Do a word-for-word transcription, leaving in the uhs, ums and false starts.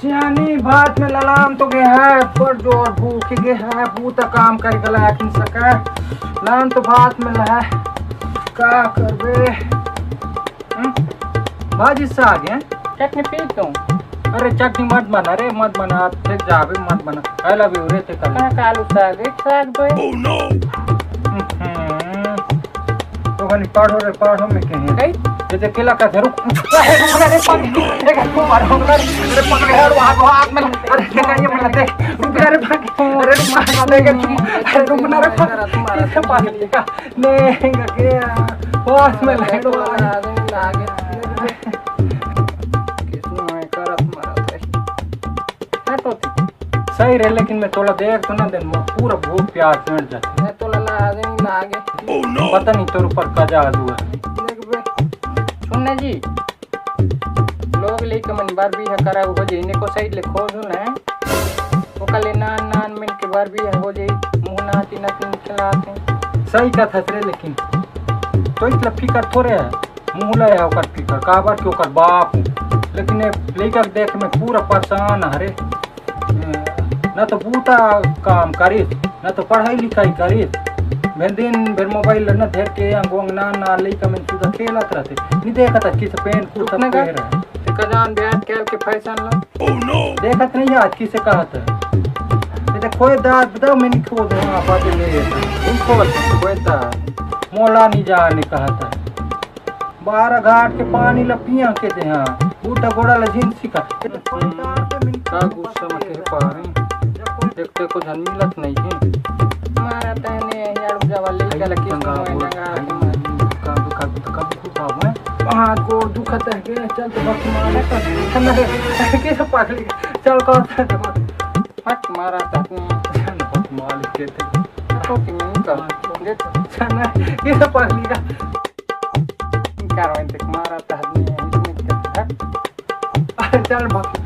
यानी भात में ललाम तो गे हे, बड़ जोर भूख गे हे, बूता काम करे गला आखिन सका। लाम तो भात में लहा, का करबे? हम्म? भाजी साग हे? चटनी पी तू। अरे चटनी मत बना रे, मत बना, आप फेंक जाबे, मत बना। I love you रे, ते कर। कहाँ कालू साग, एक साग दो। हम्म। तो खाली पढ़ो रे, पढ़ो में कहीं। कहीं? ये जे केला का झरुक। अरे रुक ना रे, पकड़। अरे रुक ना रे, पकड़ यार, हाथ, हाथ में। अरे देखा ये मत देख। रुक ना रे, भाग। अरे रुक ना, देख। अरे रुक ना रे, भाग। इसे पागल का। नहीं, क्या? बस में लहड़ो। किसने मैं करत मारा है? सही रे, लेकिन मैं तोला देख तो ना देन, मैं पूरा भूख प्यास मिट जाती। मैं तोला ला दे, नहीं लागे। पता नहीं तोर ऊपर का जादू है। देख बे। सुन ना जी, लोग लइका मन बर बिहा करा हो जाई, ने को सही ले खोज हो ना। ओकर ले नान नान मन के बर बिहा हो जाई, मुंह नाती नाती निकलात हे। सही कथस रे, लेकिन तो इतना फिकर थोड़े है, मुंह ले है ओकर फिकर, काबर के ओकर बाप हूँ। लेकिन ये लइका के देख में पूरा परेशान हरे। ना तो बूता काम करिस, ना तो पढ़ाई लिखाई करिस। भेर दिन भेर मोबाइल ल न धर के अंगो अंगना ना लइका मन सुधा खेलत रहते। नहीं देखत हस किस पेंट कुर्ता रुकने का? पहन रहे। ते का जान बे आजकल के फैशन ला। देखत नहीं आज किसे कहत है। ये तो खोए दांत बताओ, मैं नहीं खोद हूँ, आप आते ले लेता। तुम खोद, खोए दांत। मोला नहीं जाने कहत है। बारह घाट के पानी ल पिया के दे, हाँ, बूटा गोड़ा ल झिन सिका। का गुस्सा में कह पा रहे हैं? देखते को धन मिलत नहीं है। मारा तहने यार जवाली का लकी गंगा सुनो बोल, गंगा भाई, हाथ में। का दुखा, दुखा, दुखा, दुखा हुआ है। हाथ गोड़ दुखत है के, चल तो भक्त मार ले। के सब पागली, चल कर। मत मारा तहने। भक्त मार के थे। तो कि नहीं कर। देख। चल ना, ये सब पागली का। कारवाई देख मारा तहने, इसमें क्या था? अरे चल भक्त,